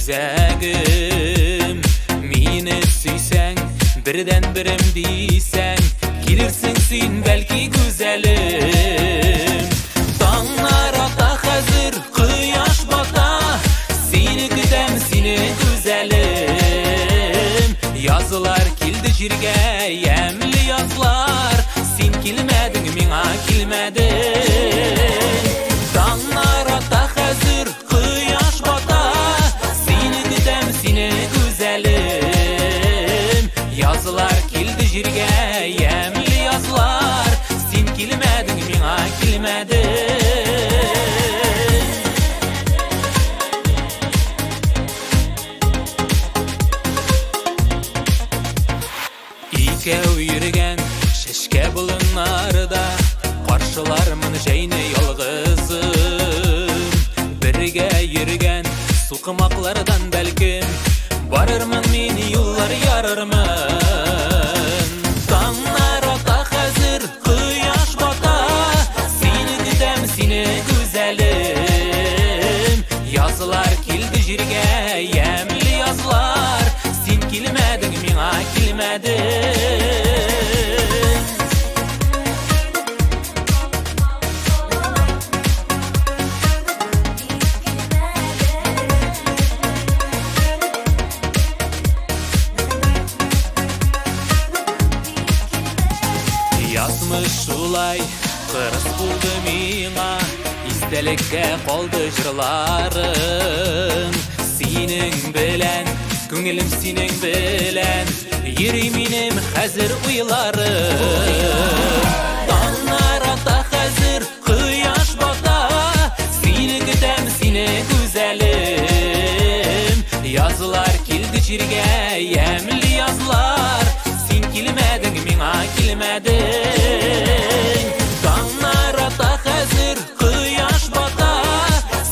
Бизәгем. Мине сөйсәң, бердәнберем дисәң, килерсең син, бәлки, гүзәлем. Таңнар ата хәзер, кояш бата, сине көтәм, сине, гүзәлем. Язлар килде җиргә, ямьле язлар, син килмәдең миңа, килмәдең. Таңнар ата хәзер, кояш бата, сине көтәм, сине, гүзәлем. Язлар килде җиргә, ямьле язлар, син килмәдең миңа, килмәдең. Икәү йөргән чәчкә болыннарда каршылармын җәйне ялгызым. Бергә йөргән сукмаклардан, бәлкем, барырмын мин, юллар ярырмын. Таңнар ата хәзер, кояш бата, сине көтәм, сине, гүзәлем. Язлар килде җиргә, ямьле язлар, син килмәдең миңа, килмәдең. Язмыш шулай кырыс булды миңа, истәлеккә калды җырларым. Синең белән, күңелем, синең белән йөри минем хәзер уйларым. Таңнар ата хәзер, кояш бата, сине көтәм, сине, гүзәлем. Язлар килде җиргә, ямьле язлар, син килмәдең миңа, килмәдең. Таңнар ата хәзер, кояш бата,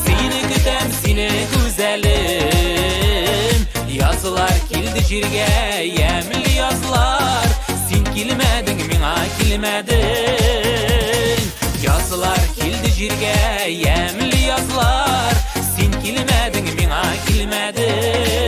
сине көтәм, сине, гүзәлем. Язлар килде җиргә, ямьле язлар, син килмәдең миңа, килмәдең. Язлар килде җиргә, ямьле язлар, син килмәдең миңа, килмәдең.